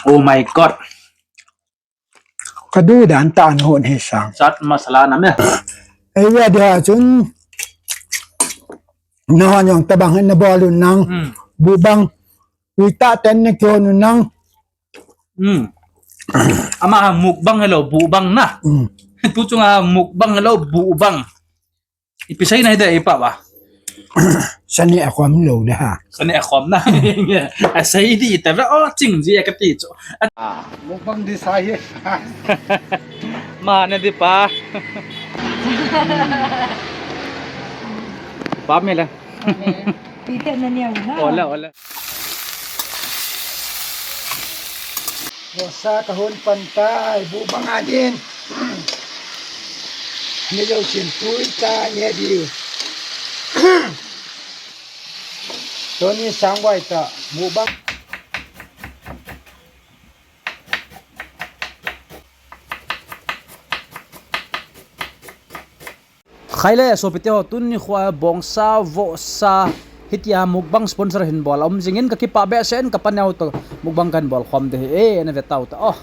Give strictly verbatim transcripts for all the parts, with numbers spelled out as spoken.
Oh my God. Ka du dan ta an hon he sang. Chaat masala na me. Ei ya dia chun. Na hon jong tabang hin na bol un nang. Hmm. Bubang. Ui ta ten na kyo nun nang. Hmm. Ama mukbang hello bubang na. Hmm. Tu chunga mukbang hello bubang. Ipi seina hide ipa ba. Sani a khom lo de ha. Sani a khom na. A sei di ta ba o ching ji a ka ti chu. Ah. Mukbang di sa hi. Ma ne di pa. Pa me la. Pi te na nia na. Hola, hola. Vohsa ka hon pan tai, bubang a din. Ni lo chin tui ta, ni di. Tuni Sangboi ta, bubang. Khai le, sopite ho, tuni khoa bongsa, vohsa, hitia mukbang sponsor hin bol a um jingin ka kipah behseh in ka paneo to mukbang kan bol khom de hi e, na ve tau ta. Oh,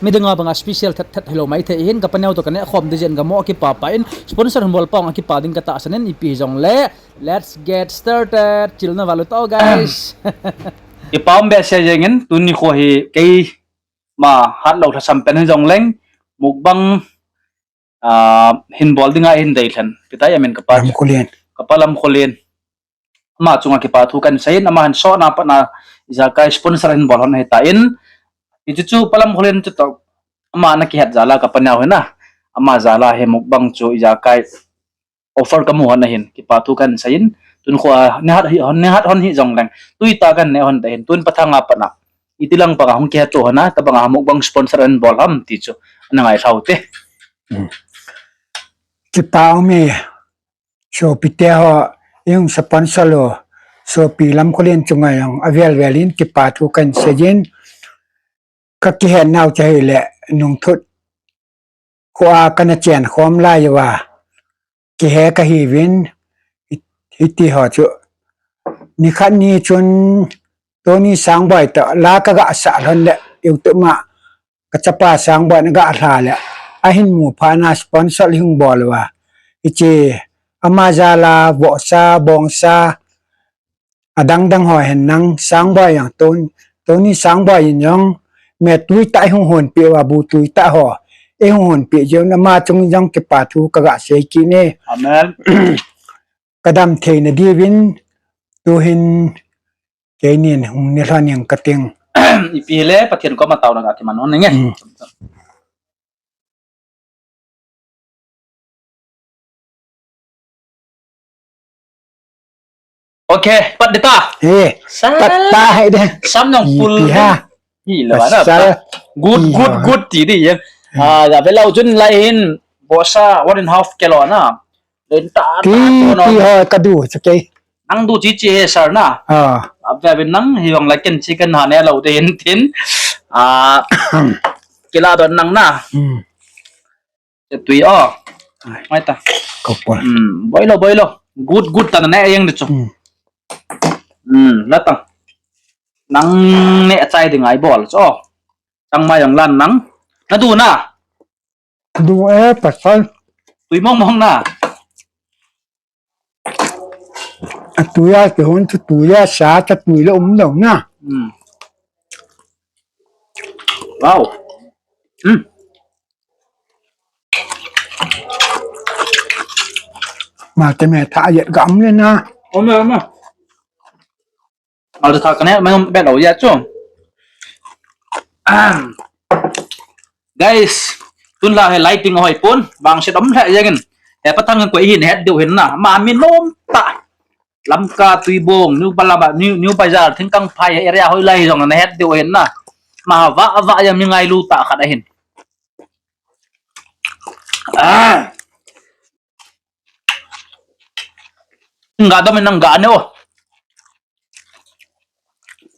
mi dinga banga special that that hello mai the hin ka paneo to ka ne khom de jin ka mo kipah pah in sponsor hin bol pong a kipah ding ka tahsan in ipi jong le. Let's get started. Chil na valu tau, guys. Kipah um behseh jingin tuni kho hi kei ma hat lo thasam pen hi jong leng mukbang ah, hin bol dinga hin dei lhen. Pitai amin kapa. Lamkholen. Kapa Lamkholen. Ama chunga kipah thu kan seiyin, ama hin sona patna ijakai sponsor hin bol hon ahi tan. Hichu chu Pa Lamkholen chu to ama na kihet jal a ka paneo hina. Ama jal a hi mukbang chu ijakai offer ka mu hon ahin. Kipah thu kan seiyin. Tun kho a, ni hat hi, ni hat hon hi jong leng. Tui ta kan ne hon ta hin. Tun pathanga patna. Iti lang panga hung kihet to hana, tabanga mukbang sponsor an bol ham ti chu ana ngai lhau te. Hmm. Kipah um e, sopite ho, i hung sponsor lo, sopi Lamkholen chunga jong avel vel in kipah thu kan seiyin, ka kihet nau chu hile, nung thut, Khoa kana chen khom lai uva, kihe kahiuvin, hi-, hiti ho chu. Nikhat ni chun, Tony Sangboi to, la kaga sah lhon le, YouTube ma, ka chapa Sangboi na ga lha le, ahin mu phat na sponsor hung bol uva. Hiche, ama jal a, vohsa, bongsa, adang dang ho hin nang Sangboi jong Ton-, Tony Sangboi in jong me tui tah i hung hon peh uva bu tui tah ho. I hung hon peh jeh un ama chung jong kipah thu kaga sei kit e. Amen. Ka dam thei na diuvin tuhin keinin hung ne lhon ing kating. Ipi le Pathen koma taona ga kiman hon nge. Mm. Okay, pat dita. Eh, sal. Pat ta hai de. Sam nong pul. Ipi ha. Hi la na. Sal. Good, good, good ti di ya. Hmm. Ah, ya bela ujun lai hin bosa one and a half kilo na. Len ta, ta, ti, to no. Ti ho ka du, okay. Nang du chi chi he sar na. Ah. Abia bin nang hi ong la ken chi ken ha ne lo te hin tin. Ah, kila don nang na. Hmm. Che tui o. Ai. Mai ta. Ko pon. Hmm, boilo, boilo. Good, good ta na ne yang de chu. Hmm. Hmm, la ta. Nang ne chai ding ai bol chu. Tang mai yang lan nang. Na du na. Du e, pasal. Tui mong mong na. A tui a kihon chu tui a sa ta tui le um lo na. Hmm. Wow. Hmm. Ma te me tha yet gam le na. Ome, ome. Al tha kane, mai hom be lo ya chu. Ahem. Guys, tun la hi lighting hoi pon, vang se dom lheh jeng in. He pa thang ko hin het diu hin na. Ma mi nom ta. Lamka Tuibong, New Balaba, New, New Bazar, Thingkangphai area hoi lai jong na het diu hin na. Ma va va ya mi ngailu ta khat ahin. Ah. Nga dom in nang ga ne o.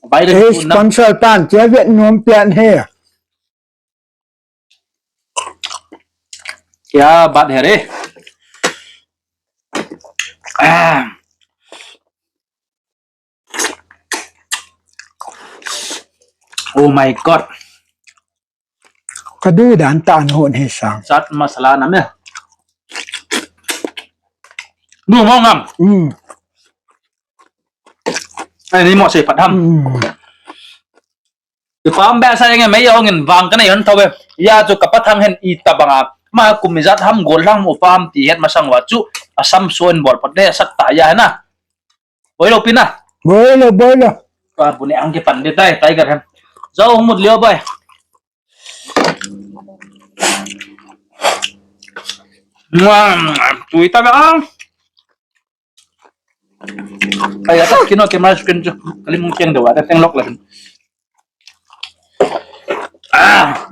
Bai de. Hey, sponsor tan, che vet nom pian he. Kya baat hai re. Ah. Oh my God. Ka du dan ta na hon he sang. Chaat masala na me. Du mo ngam. Hmm. Ai ni mo sei pat ham. Hmm. Ipi ham be sa nge mei ong in vang ka nei hon tho be. Ya chu ka Pathang hin itabang a. Ma kum ijat ham gol lang mo pam ti het masang uva chu. Asam so in bol pat de sat ta ya na. Boi lo pina. Boi lo, boi lo. Pa bu ne ang ke pan de tai, tiger ham. Jao mut lio boi. Muang, tui ta ba. Ai, atat kino ke mas kin jo. Kalimung kiang de wa, ta teng lok la. Ah.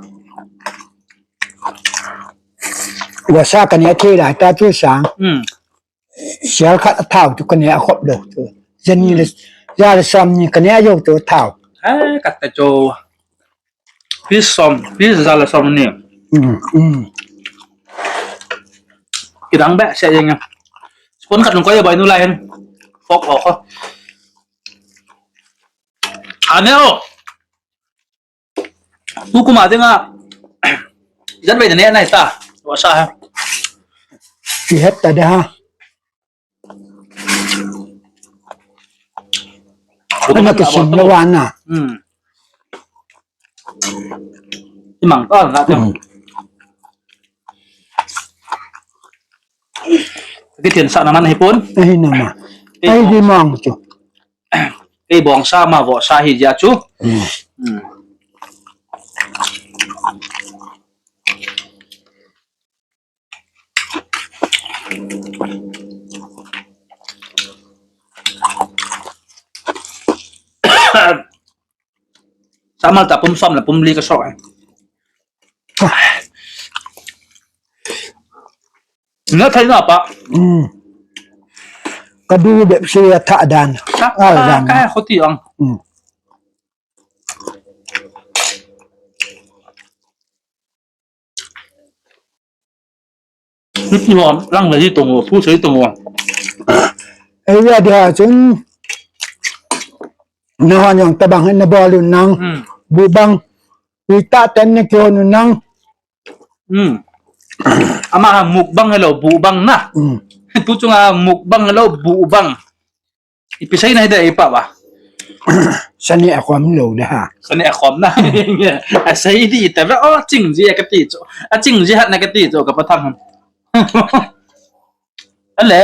Wa sa ka ne ke la ta tu sa. Hmm. Sial khat a thao chu ka ne a khop lou chu. Jani le, ja le som ni ka ne a jou chu thao. Ha, ka ta chu. Piece som, piece ja le som ni. Mm, mm. Kidang be se jeng ya. Spoon khat nung ko ya bai nu lai hen. Pok ho ko. Ane o. Tu kuma dinga. Jan bai ne nai ta. Wa sa ha. Ki het ta de ha. Ana kisim lou ana. Hmm. Imang ta na te. Hmm. Kithian sa na man hi pon. Ahi na ma. Ahi di mang chu. Ei bong sa ma vo sa hi ja chu. Hmm. Hmm. Samal ta pum som la pum li ka so ai. Na thai na pa. Hmm. Ka du bep se ya tha dan. Sa, al dan. Ka khoti ang. Hmm. Hiti ho, lang le hi tong ho, pu sei tong ho. Ei ya dia chun. Na hon jong tabang na bol un nang. Hmm. Bu bang. Ui ta ten na kyo nu nang. Hmm. Ama ha mukbang hello, bu bang na. Hmm. Tu chunga mukbang hello, bu bang. Ipi sei na hi de ipa ba. Sani a khom lou de ha. Sani a khom na. A sei di ta ba o ching ji ka ti chu. A ching ji hat na ka ti chu ka Pathang. Ale.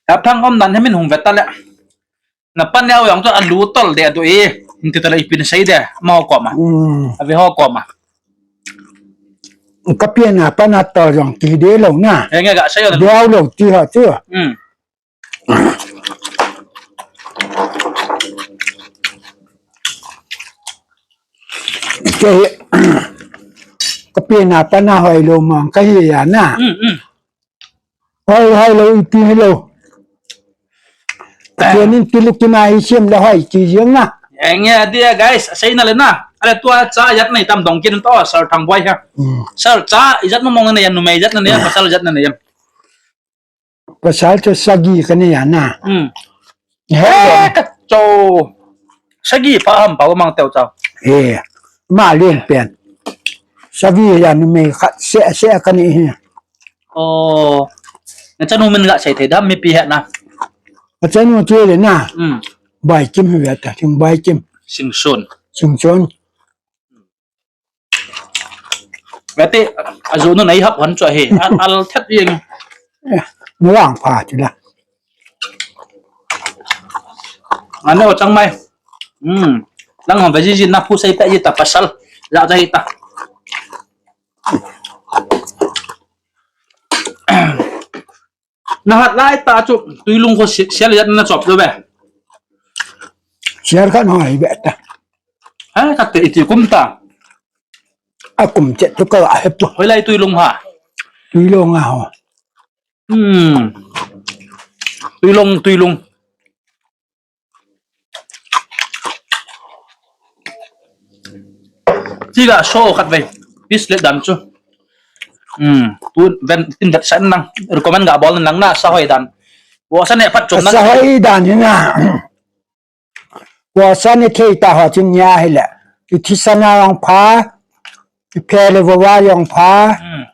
A Pathang om dan he min hung vet ta le. Na pan ya yang chu a lu tol de du e. Inti ta le ipi na sei de. Ma ho koma. Hmm. A ve ho koma. Ka pian na pan a tol yang ti de lou na. He nge ga sei yo. De lou ti ha chu. Hmm. Ke, ka pi na pa na hoi lou mong ka hi ya na. Mm, mm. Hoi, hoi lou, ipi hi lou. Ke nin ti lu ki na hi sim la hoi ki jeng na. Eng ya dia, guys, sei na le na. Ale tua cha jat nei tam dong kin to, sir thang boi ha. Mm. Sir cha, ijat mong na ne yan, numei jat na ne yan, pasal jat na ne yan. Pasal chu sagi ka nei a na. Hmm. He, eh, ka chu. Sagi pa ham pa mang teu chau. Eh, ma lien pen. Sagi ya numei khat se se ka nei hi. Oh. Na chanu min ga sei thei dam mipi he na. Ka chanu chu le na. Hmm. Bai Kim hi ve ta, Sing Bai Kim. Singson. Singson. Gati, azu nu nei hap hon chu ahi. Al, al thet jeng. Eh, muang pha chu la. Ane o chang mai. Hmm. Lang hon veji ji na phu sei pe ji ta pasal. La ja hi ta. Na hat lai ta chu, Tuilung kho si-, sial jat na chop do be. Sial khat hoi be ta. Ha, khat te iti kum ta. A kum chet chu ka a he pu. Hoi lai Tuilung ha. Tuilung a ho. Hmm. Tuilung, Tuilung. Ti ga so khat vei. Pis le dan chu. Hmm. Tu ven tin vet san nang. Recommend ga bol nang na sa hoi dan. Bo sa ne phat chom nang. Sa hoi dan ni na. Bo sa ne thei ta ho chin ya hi le. Ki thi sa na rong pha. Phele vo va jong pha. Hmm.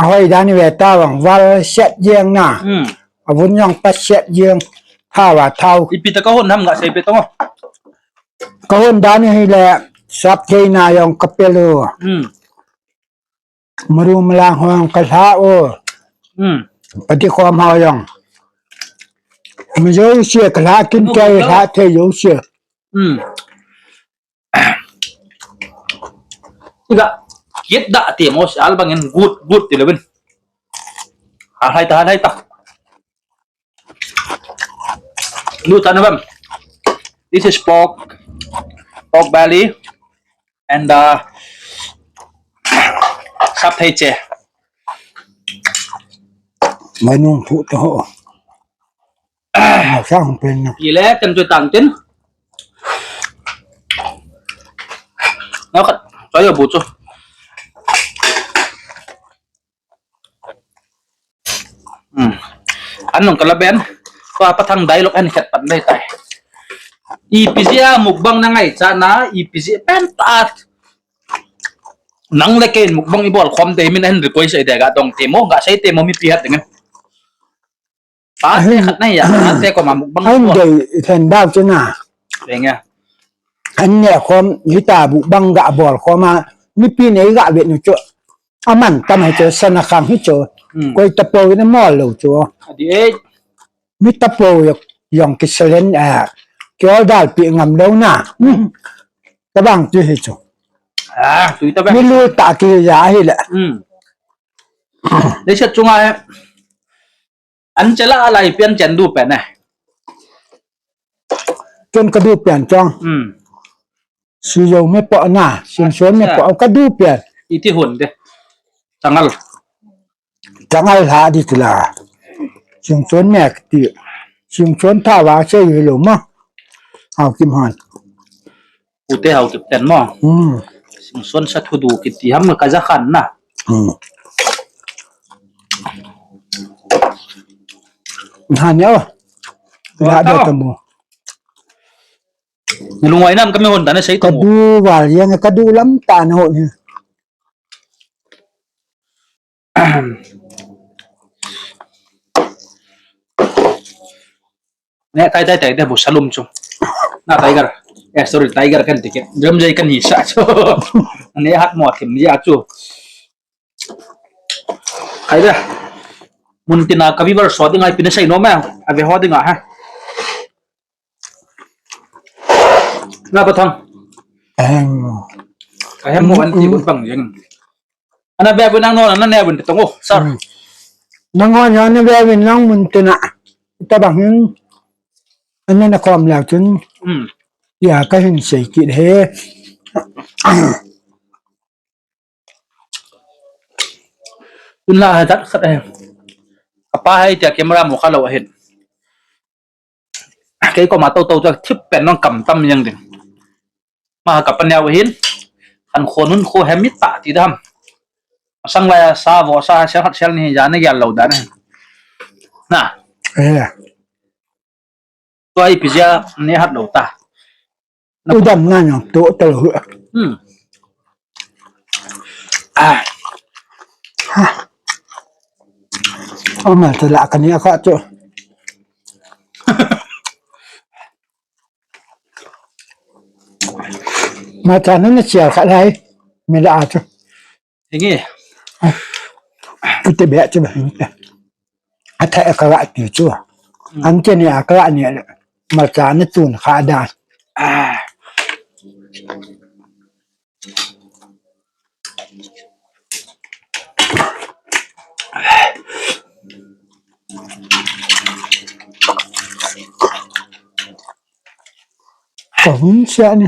Ahoi dan ve ta vang val set jeng na. Hmm. Avun jong pa set jeng. Thawa thau. Ipi ta ka hon ham nga sei pe to. Ka hon dan hi le sap thei na jong ka pe lo. Hmm. Maru malang hong ka lha o. Hmm. Pati khom ho jong. Ma jo sia ka lha kin ke lha thei jo sia. Hmm. Iga, kit da te mo si albangin good, good ti lewin. Ha hai ta, ha hai ta. Lu ta na bam. This is pork, pork belly, and uh, sap thei che. Manung thu to ho. Sang pen na. Ile kan tu tang tin. Nau khat, cho yo bu chu. Hmm. An nung kala ben. Ko apa thang dialogue an khat pan dai tai. Ipi jeh a mukbang na ngai cha na, ipi jeh pen ta. Nang le ken mukbang i bol khom te min an request ai de ga dong te mo, ga sei te mo mi pi hat ding. Pa te khat na ya, pa te ko ma mukbang. An dei sen dau chu na. Deng ya. An ne khom ni ta mukbang ga bol khom a mi pi nei ga ve nu chu. Aman tam hai chu sana khang hi chu. Hmm. Koi ta po ni mo lo chu. Adi e. Mi ta po yo yong ki selen a. Ki ol dal pi ngam lo na. Hmm. Ta bang tu hi chu. Ah, tu ta bang. Mi lu ta ki ya hi le. Hmm. Dei set chunga he. An chela alai pian chen du pen e. Ken ka du pian chong. Hmm. Si yo me po na, sing son me po ka du pian. Iti hun de. Tangal. Tangal ha di tila. Sing son me ti. Sing son tha wa se yi lo ma. Hau kim han. Ute hau kip ten mo. Hmm. Sing son sa thu du kiti ham ka ja khan na. Hmm. Ha ne o. La da ta mo. Ni lungwai nam ka mi hon ta na sei ta mo. Ka du wal yang ka du lam ta na ho ni. Ne, tai, tai, tai, de bu salum chu. Na tiger. Eh, sorry, tiger kan ticket. Jam jai kan hi sa chu. Ne hat mo thim ya chu. Kai de. Mun tina ka viewers so ding ai pin sei nom e. Ave ho ding a ha. Na ba thang. Em. Ka hem mo an ti bu bang jeng. Ana be bu nang no na ne bu tong o. Sir. Hmm. Nang o na ne be bu nang mun tina. Ta bang hin. Ana na kom la chun. Hmm. Ya ka hin sei kit he. Tun la ha dat khat e. Ka pa hai tia camera mo kha lo ahin. Kei ko ma to to cha thip pen nong kam tam yang ding. Ma ka pa neo ahin. Kan kho nun kho hem mi ta ti dam. Sang la sa vo sa sel hat sel ni ja na ya lo da na. Na. Eh. Tua ipi jeh a ne hat lo ta. U dam na nang to to. Hmm. Ah. Ha. O ma ta la ka ni a kha to. Ma ta na na chia kha lai. Mi la a to. Hingi. Ute be chu ba hingi. Atha ka ga ti chu. Hmm. An che ni a ka ga ni le. Ma cha ni tun kha da. Ah. Ka hun sia ni.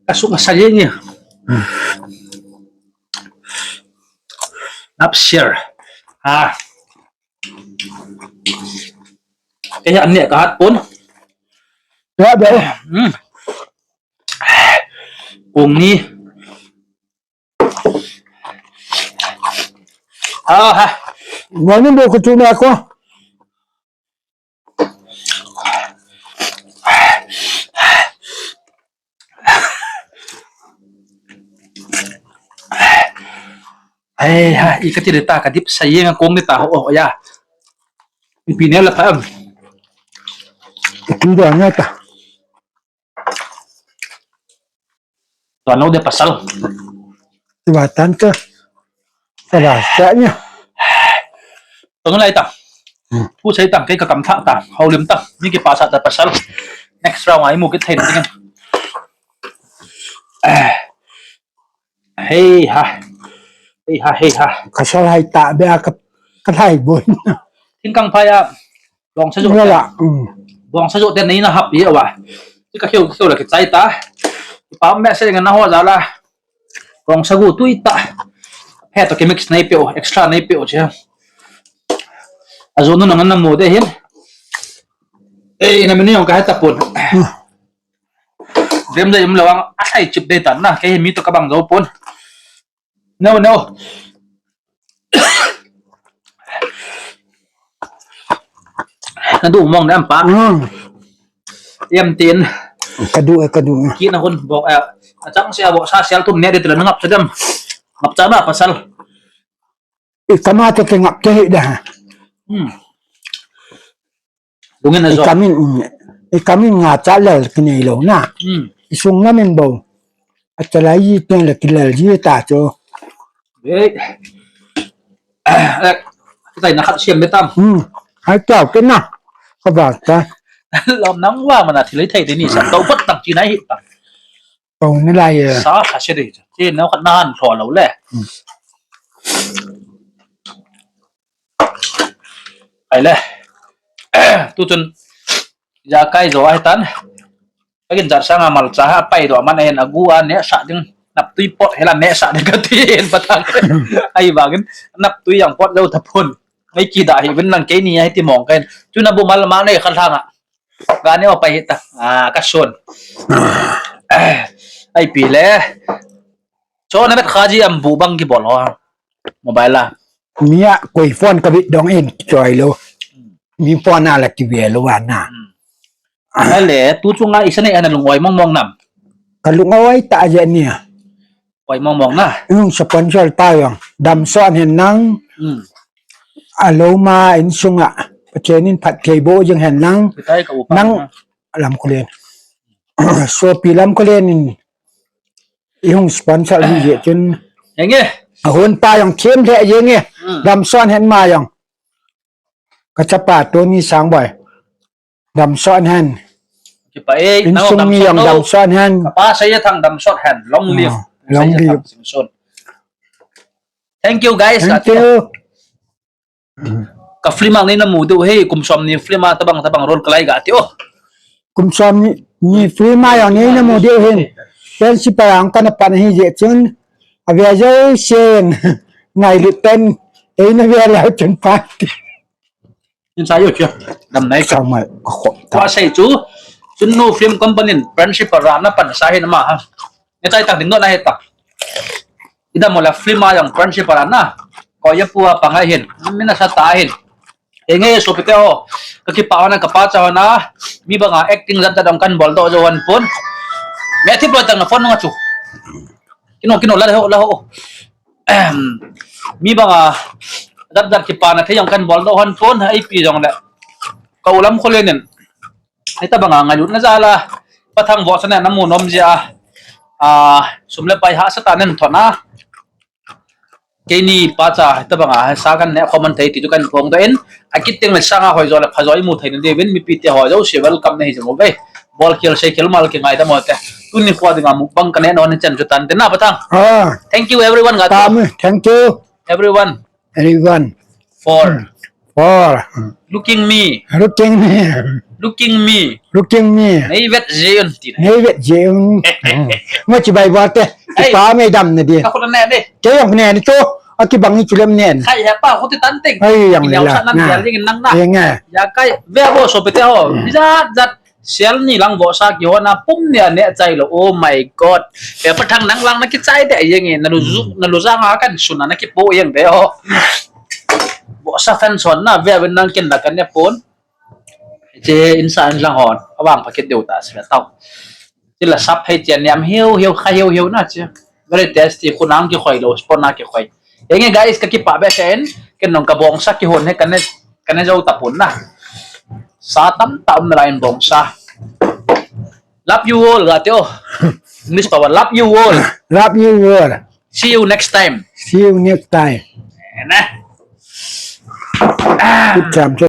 Ka suk sa ye ni. Nap share. Ah. Kei an ne ka hat pon. Ya be. Hmm. Kung ni. Ha ha. Wani bo ko tu na ko. Ei, ha, i kati le ta, ka dip sa yeng a kong le ta, ho, ho, ya. Ipi ne la pa am. Ipi do nya ta. Tuan lo de pasal. Tiba tan ta. Tiba sa nya. Tuan lai ta. Hmm. Pu sai ta, kei ka kam tha ta. Haulim ta. Mi ki pasa ta pasal. Next round ai mu ki thei na tingin. Hei ha. Hei ha, hei ha. Ka sal hai ta be a ka, ka hai bon. Thingkang phai a. Bong sa jo. Nga la. Mm. Bong sa jo te nei na hap ye wa. Ti ka kheu, kheu la ki chai ta. Pa me se nga na ho ja la. Bong sa gu tui ta. Phe to ki mix nei pe o, extra nei pe o che. A jo nu na nga na mo de hin. Ei, na mini yong ka heta pon. Dem da im lawang a thai chip de tan na, kei mi to ka bang zo pon. No, no. Na du mong na pa. Hmm. Em tin. Ka du, ka du. Ki na hun bok a. A chang sia bok sa sial tum ne de tla ngap sa dem. Ngap cha na pasal. I kama te ke ngap te hi da. Hmm. Dungin a I zo. Kamin, mm, i kamin nga cha lel ki nei lo na. Hmm. I sung na min bo. A cha lai yi ten le ki lel yi ta cho. Ei. Eh, tai na khat siam be tam. Hmm. Hai tao ke na. Ka ba ta. Lom nang wa mana thilai thei de ni sa. Tau pat tang chi nai hi ta. Tong ni lai e. Sa sa se de. Che nau khat na han tho lo le. Hmm. Ai le. Tu chun ya kai zo ai tan. Ka gin jar sanga malcha ha pai do man a hin a gu a ne sa ding. Nap tui pot hela ne sa ding ka ti hin patang. Ai bangin nap tui yang pot lo ta phun. Ngai ki da hi vin lang kei ni ai ti mong kai. Chu na bu mal ma nei kha thanga. Gani o pai hita. Ah, ka son. Ai pi le. Cho na bet kha ji am bu bang ki bol ho. Mobile la. Mia koi phone ka bit dong in choi lo. Mi phone na la ki ve lo wa na. Hmm. Ale, tu chunga isa nei ana lung oi mong mong nam. Ka lung oi ta je ni. Oi mong mong na. Yung sponsor ta yung. Dam son hen nang. Hmm. Alo ma in sunga. Pachenin phat kei bo jing hen nang. Kitai ka upa Nang na. Lam kulen. So pi lam kulen in. Yung sponsor hi je chun. Henge. Ahun pa yung team le yenge. Hmm. Dam son hen ma yung. Ka chapa Tony Sangboi. Dam son hen. Kipa e, In nang sung dam ni son yung lo. Dam son hen. Kapa sa ya thang dam son hen. Long live. Ah, long Sa ya live. Thang sing son. Thank you guys. Thank you. Ka film ang nei na mu du he, kum som ni film a tabang tabang role kalai ga ti o. Kum som ni, ni film a yang nei na mu du he. Pen si pa ang kana pan hi je chun. A via je sen. Ngai li pen. Ei na via la chun pa. In sa yo chia. Dam nai ka. Sa mai. Ko ta. Wa sei chu. Chun nu film company in friendship a ra na pan sa hin ma ha. Nge chai tang ding no na he ta. Ida mo la film a yang friendship a ra na. Ko ya pu a pa ngai hin. Min a sa ta hin. He nge so pite ho. Ka ki pa na ka pa cha na. Mi banga acting zat zat dong kan bol do jo han pon. Me thi bol tang na phone nga chu. Kino kino la ho la ho. Ahem. Mi banga zat zat ki pa na the yang kan bol do han pon. Ai pi jong le. Ka ulam khole nen. Hita banga ngailut na jal a, pathang vo sa ne na mu nom jia. A, sum le pai hahsa tah nen thon a. Keini pa cha hita banga sa kan ne comment thei ti tu kan phong doh in. A kit teng le sanga hoi jo le pha jo i mu thei na de vin mipi te ho jo se welcome na hi jong ve. Bol khel sei khel mal ki ngai da mo te. Tuni khua dinga mukbang ka ne no ni chen chu tan te na pathang. Ah. Thank you everyone ga. Thank you. Everyone. Anyone? For. For. Looking me. Looking me. Looking me. Looking me. Nei vet je un ti na. Nei vet je un. Mo chi bai ba te. Ei. Pa me dam ne di. Ka khut ne de. Ke yang ne ni to. A ki bang ni chulem ne. Khai he pa khut tan teng. Ai yang le la. Sa nan ya ling nang na. Yang eh. Ya kai ve bo so pe te ho. Jat jat. Sel ni lang vohsa kihona pum ni a neh chai lou. Oh my God. Pe pathang nang lang na kichai de yeng e. Na lu zu, na lu jang a kan sun a na kipo yeng de ho. Vohsa fan son na ve ve nang ken la kan ne pon. Che insa an lang hon. Awang paket deu ta se tau. Ti la sap hei che niam hiu hiu kha hiu hiu na che. Very tasty. Khunang kikhoi lou, spon na kikhoi. Enge guys, kakipah behseh in, ken nong kabongsa kihon hi kane, kane jou tapon na. Sa tamtah um nalai in bongsa. Love you all, gati o. English pa wa, love you all. Love you all. See you next time. See you next time. Ena. Ah. Good time.